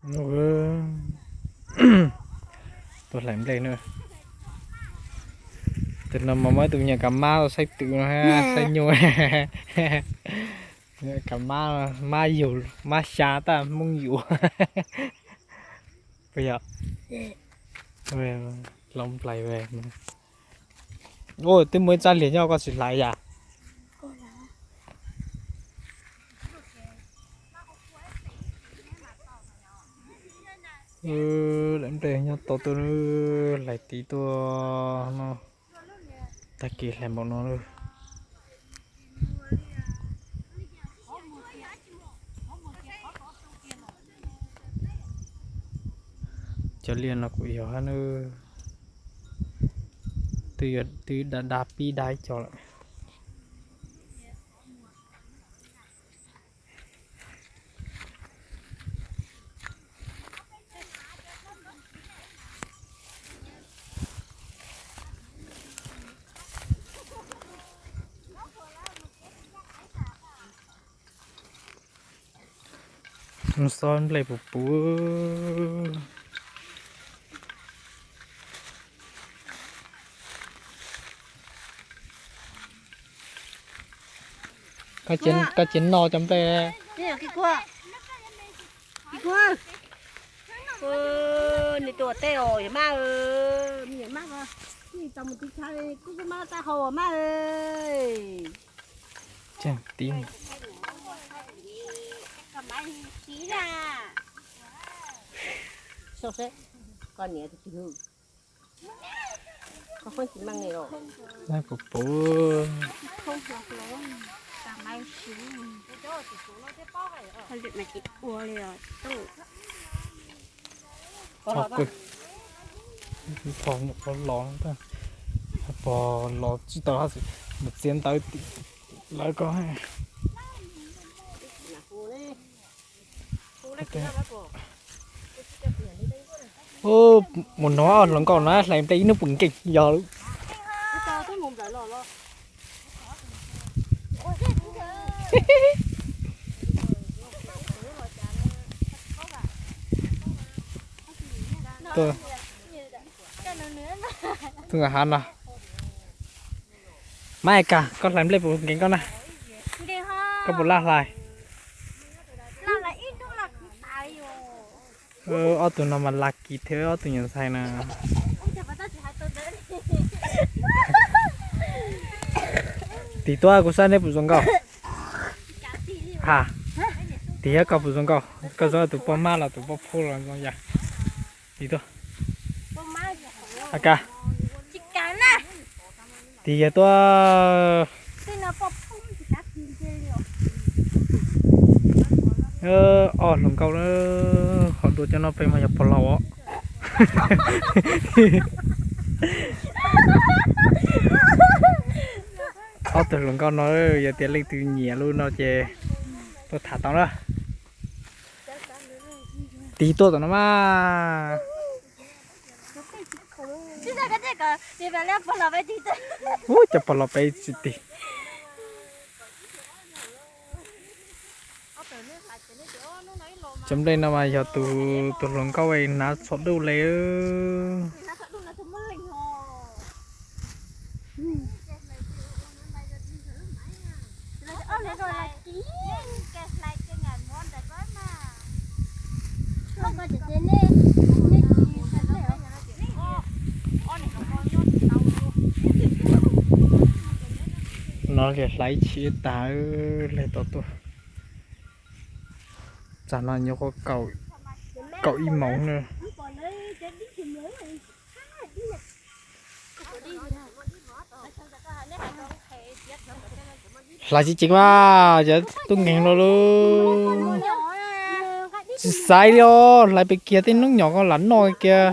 Tus hlais nplej na. Tus no mas muaj ib tug nyuam kav mab saib twm no, saib nyuj. Kav mab, mab yug, mab xya tab Hmoob yug. Puas yog? Hlob nplais ve. Twb muaj ib txaj liag nyob koj tsis hlais yam. Hlais nplej nyob tau tuaj, hlais tid tuaj no. Tag kis hlais npaum no. Cov liaj no kuj yog hab na, twb da da pib da ib co lawm. Xob nplej puv puv. Koj tsis noj cov nplej. Nws tua tej os yog mab, me nyuam mab, tau mus tiv tshav kuj kuj mab tab hau mab. Tseem tib. Puv puv. Pog nyuam qhuav los, pog los tsis tau hab, mus txiav ntawv tim lawv ko. Mus no hluas nkauj no hlais nplej ib hnub puv nkeeg yog lawm. Tus nqa hav no. Mab Eka, koj hlais nplej puas nkeeg koj na? Koj puas laj hlais? Ob tug no mas laj kis thiab ob tug nyuam ntxhais na. Tim tuaj kuv saib neb puas zoo nkauj. Ha, tim koj puas zoo nkauj, koj zoo tus poj mab los tus poj phub los zoo yam. Tim tuaj. Aka. Tim yog tuaj. Ob hluas nkauj, qhov dua cov no peb mas yog pog laus os. Ob tug hluas nkauj no yog tias leej twg nyiam lub no ces tuaj tham tau na. Tig tuaj tom no mas. Ub, cov pog laus peb tsis tig. Cov nplej no mas yog tus hluas nkauj hnav txhua duj le. No ces hlais ib chim tag, hle tau tuaj. Tsam no nyuam qhuav kaum ib moos na. Hlais tsis ceev mas cov tub nkeeg no lauj. Tsis xaiv li os, hlais pem kiag tej noob nyom ko lam noj kiag.